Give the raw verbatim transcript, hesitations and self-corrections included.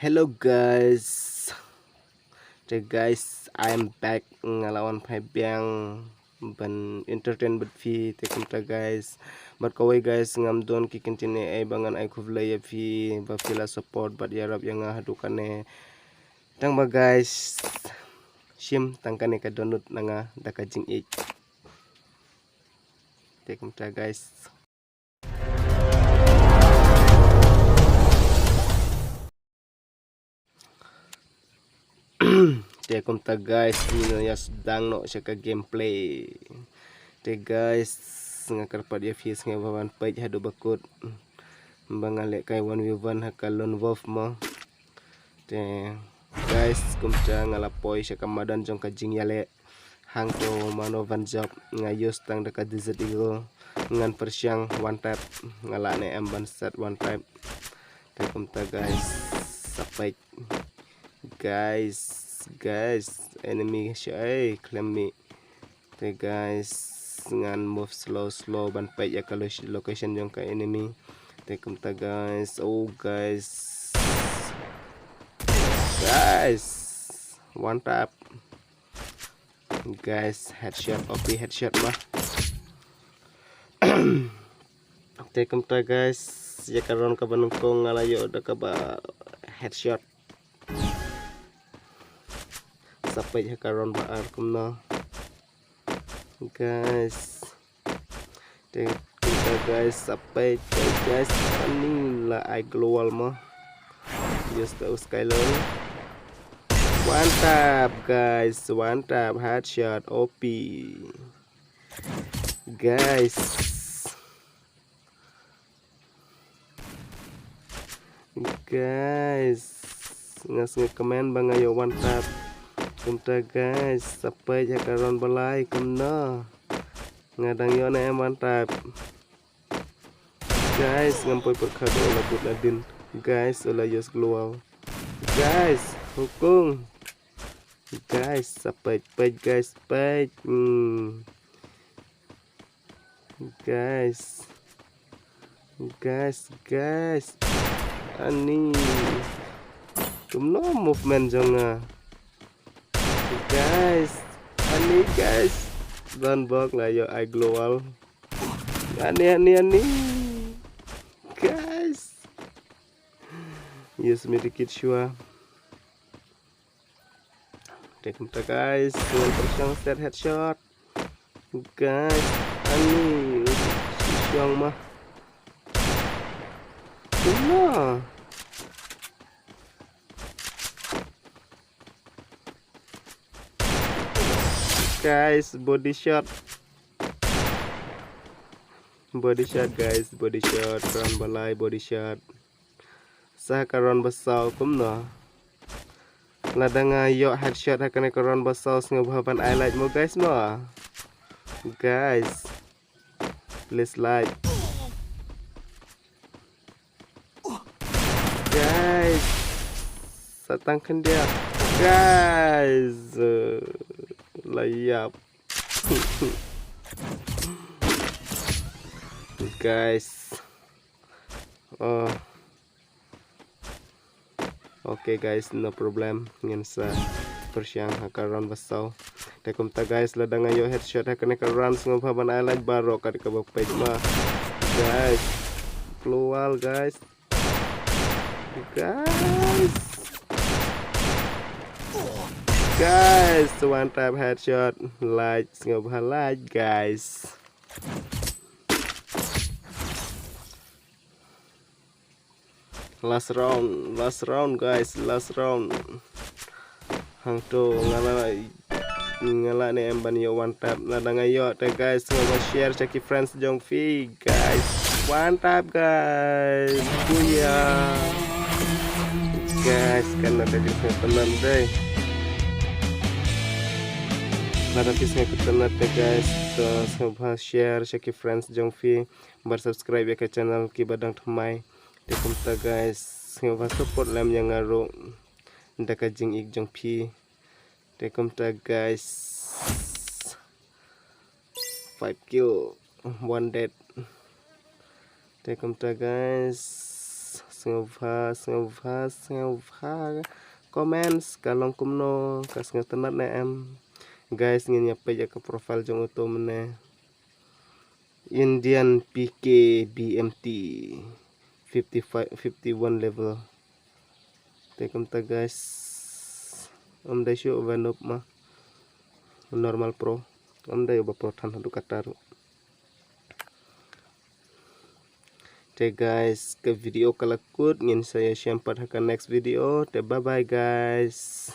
Hello guys. Te guys, I am back. Nga la wan phai biang ban entertain bad phi te kumta guys. Bad kawei guys, ngam don ki kyntien ei ei ba ngan ai khublei ïa phi ba phi la support bad ïarap ïa nga haduh kane. Tang ba guys, shim tang kane ka dohnud na nga da ka jingïeit. Te kumta guys. Te kumta guys, ngin ïa sdang noh sha ka gameplay. Te guys, nga kyrpad ïa phi sngewbha ban peit haduh ba kut ba nga leh kai one v one ha ka lone wolf mo. Te guys, kumta nga la poi sha ka madan jong ka jingïaleh. Hangto mano ban jop, nga use tang da ka Desert Eagle. Ngan pyrshang one tap, nga lah ne em ban set one tap. Te kumta guys, sa peit. Guys, guys, enemy sha ei khlem mih. Te guys, ngan move slow slow ban peit ïa ka lo-, location jong ka enemy. Te kumta guys, oh guys. Guys, one tap. Guys, headshot, O P headshot bah. Te kumta guys, ïa ka round kaba nyngkong nga la ïoh da kaba headshot. Sa peit ha ka round ba ar kumno. Guys. Te kumta guys, sa peit, peit guys. Ani la ai global mo. Just the Skylar. One tap guys, one tap headshot O P. Guys. Guys, nga sngewkmen ba nga ïoh one tap. Kumta guys, sa peit ha ka round ba lai kumno. Nga dang ïoh ne em one tap. Guys, ngam poi pyrkhat ba u la bud nadien. Guys, u la use global. Guys, hukung. Guys, sa peit, peit guys, peit. Hmm. Guys. Guys, guys. Ani. Kumno movement jong nga. Guys. Ani guys. Don bok la ïoh ai global. Ani, ani, ani. Guys. Use medikit shuwa. Te kumta guys, ngan pyrshang set headshot. Guys, ani, u shong ma. Kumno. Guys, body shot. Body shot guys, body shot, round ba lai, body shot. Sa ka round ba saw kumno. Lada nga ïoh headshot ha kane ka round ba saw sngewbha ban ai like mo guys mo. Guys. Please like. Guys. Sa tang khyndiat. Guys. Uh, la ïap. Guys. Oh. Okay guys, no problem. Ngin sa pyrshang ha ka round ba saw. Te kumta guys, lada nga ïoh headshot ha kane ka round sngewbha ban ai like baroh kat kaba peit ma. Guys. Global guys. Guys. Guys, one tap headshot. Like, sngewbha like guys. Last round, last round guys, last round. Hangto nga la, nga la ne em ban ïoh one tap, lada nga ïoh te guys, sngewbha share sha ki friends jong phi guys. One tap guys. Booyah. Guys, kan na te guys, tenan dei. Lada phi sngewbha tenan te guys, to sngewbha share sha ki friends jong phi. Bad subscribe ïa ka channel kiba dang thymmai. Te kumta guys, sngewbha support lem ïa nga ruh da ka jingïeit jong phi. Te kumta guys, five kill, one dead. Te kumta guys, Sngewbha, sngewbha, sngewbha. Comments, ka long kumno, ka sngewtynnat ne em? Guys, ngin ïa peit ïa ka profile jong uto mynne. Indian P K B M T fifty-five, fifty-one level. Te kumta guys, ym dei shuh uba noob ma, normal pro. Ym dei uba pro than haduh katta ruh. Te guys, ka video ka la kut, ngin sa ïashem pat ha ka next video. Te bye bye guys.